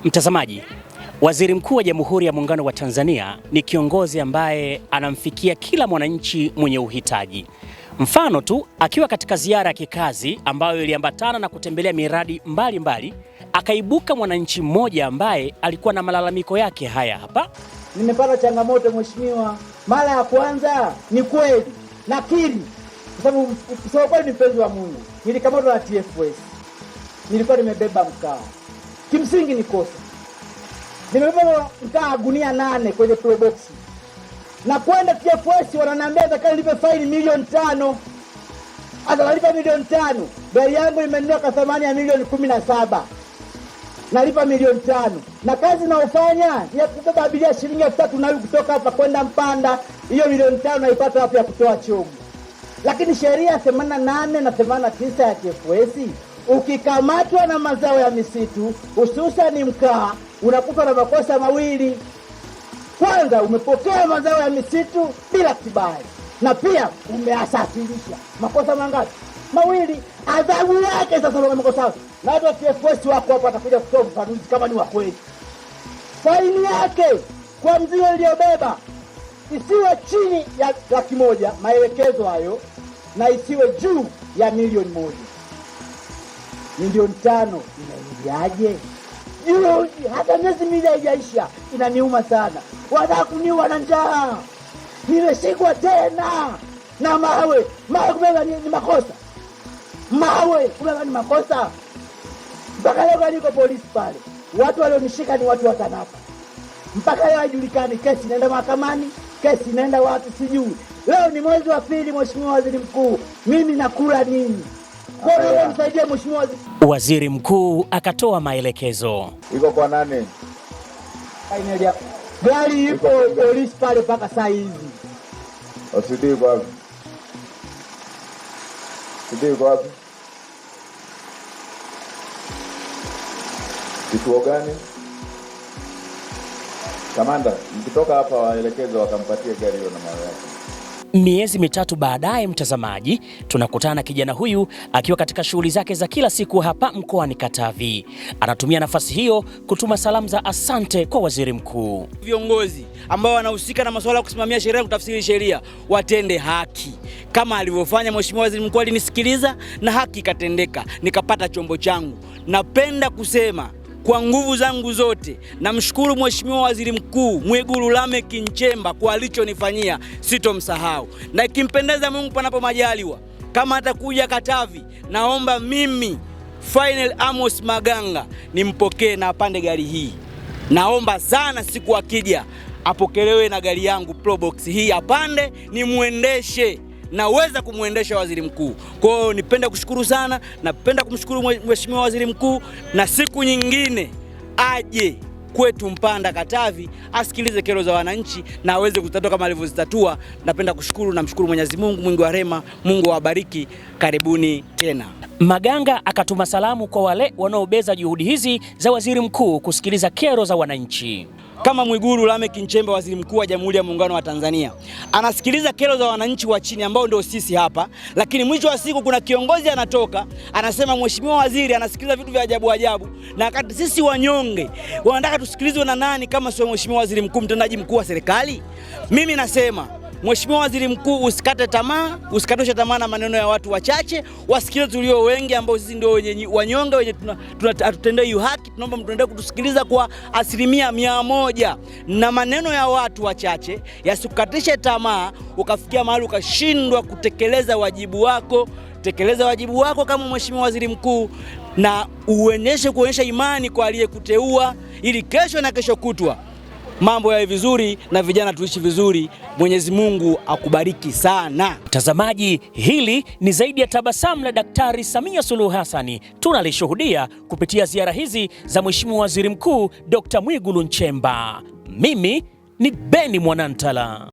Mtazamaji, Waziri Mkuu wa Jamhuri ya Muungano wa Tanzania ni kiongozi ambaye anamfikia kila mwananchi mwenye uhitaji. Mfano tu, akiwa katika ziara ya kikazi ambayo iliambatana na kutembelea miradi mbalimbali, akaibuka mwananchi mmoja ambaye alikuwa na malalamiko yake haya hapa. Nimepata changamoto mheshimiwa. Mara ya kwanza ni kweli nakiri, kwa sababu kusema kweli ni mpenzi wa Mungu, nilikamatwa na TFS, nilikuwa nimebeba mkaa, kimsingi ni kosa. Nimebeba mkaa gunia 8 kwenye probox na kwenda TFS, wananiambia nataka nilipe faini 5 milioni. Sasa nalipa 5 milioni, gari yangu imenunua kwa thamani ya milioni 17, nalipa 5 milioni, na kazi naofanya ni ya kubeba abiria shilingi 3,000 nauli kutoka hapa kwenda Mpanda. Hiyo 5 milioni naipata wapi ya kutoa chogo? Lakini sheria 88 na 89 ya TFS, ukikamatwa na mazao ya misitu hususani mkaa, unakutwa na makosa mawili. Kwanza, umepokea mazao ya misitu bila kibali, na pia umeasafirisha. Makosa mangapi? Mawili. Adhabu yake sasa kwa makosa, na watu wa TFS wako hapa, watakuja kutoa ufafanuzi kama ni wa kweli. Faini yake kwa mzigo iliyobeba isiwe chini ya 100,000, maelekezo hayo, na isiwe juu ya 1 milioni. 5 milioni inaingiaje? Juzi hata miezi 2 haijaisha, inaniuma sana. Wanataka kuniua na njaa, nimeshikwa tena na mawe. Mawe kubeba ni makosa, mawe kubeba ni makosa. Mpaka leo niko polisi pale, watu walionishika ni watu wa TANAPA. Mpaka leo haijulikani kesi inaenda mahakamani, kesi inaenda wapi sijui. Leo ni mwezi wa pili, Mheshimiwa Waziri Mkuu, mimi nakula nini? Kwa hiyo nisaidie Mheshimiwa Waziri. Waziri Mkuu akatoa maelekezo. Iko kwa nani? Gari ipo polisi pale mpaka saa hizi. OCD iko wapi? OCD iko wapi? Kituo gani? Kamanda, mkitoka hapa waelekeze wakampatie gari hiyo na mawe yake. Miezi 3 baadaye, mtazamaji, tunakutana na kijana huyu akiwa katika shughuli zake za kila siku hapa mkoani Katavi. Anatumia nafasi hiyo kutuma salamu za asante kwa Waziri Mkuu. Viongozi ambao wanahusika na masuala ya kusimamia sheria na kutafsiri sheria watende haki kama alivyofanya Mheshimiwa Waziri Mkuu. Alinisikiliza na haki ikatendeka, nikapata chombo changu. Napenda kusema kwa nguvu zangu zote namshukuru Mheshimiwa Waziri Mkuu Mwigulu Lameck Nchemba kwa alichonifanyia, sitomsahau, na ikimpendeza Mungu panapo majaliwa, kama atakuja Katavi, naomba mimi Final Amos Maganga nimpokee na apande gari hii. Naomba sana siku akija apokelewe na gari yangu Probox hii, apande nimuendeshe. Naweza kumwendesha Waziri Mkuu. Kwa hiyo nipenda kushukuru sana, napenda kumshukuru Mheshimiwa Waziri Mkuu, na siku nyingine aje kwetu Mpanda Katavi, asikilize kero za wananchi na aweze kuzitatua kama alivyozitatua. Napenda kushukuru, namshukuru Mwenyezi Mungu mwingi wa rehema. Mungu awabariki. Karibuni tena. Maganga akatuma salamu kwa wale wanaobeza juhudi hizi za Waziri Mkuu kusikiliza kero za wananchi. Kama Mwigulu Lameck Nchemba, Waziri Mkuu wa Jamhuri ya Muungano wa Tanzania, anasikiliza kero za wananchi wa chini ambao ndio sisi hapa, lakini mwisho wa siku kuna kiongozi anatoka anasema Mheshimiwa Waziri anasikiliza vitu vya ajabu ajabu, na wakati sisi wanyonge wanataka tusikilizwe na nani kama sio Mheshimiwa Waziri Mkuu, mtendaji mkuu wa serikali? Mimi nasema Mheshimiwa Waziri Mkuu, usikate tamaa, usikatishe tamaa na maneno ya watu wachache, wasikilize tulio wengi ambao sisi ndio wenye wanyonge, wenye hatutendei haki. Tunaomba mtuendelee kutusikiliza kwa 100%, na maneno ya watu wachache yasikukatishe tamaa ukafikia mahali ukashindwa kutekeleza wajibu wako. Tekeleza wajibu wako kama Mheshimiwa Waziri Mkuu na uonyeshe kuonyesha imani kwa aliyekuteua, ili kesho na kesho kutwa mambo yawe vizuri na vijana tuishi vizuri. Mwenyezi Mungu akubariki sana. Mtazamaji, hili ni zaidi ya tabasamu la Daktari Samia Suluhu Hassan tunalishuhudia kupitia ziara hizi za Mheshimiwa Waziri Mkuu Dr. Mwigulu Nchemba. Mimi ni Beni Mwanantala.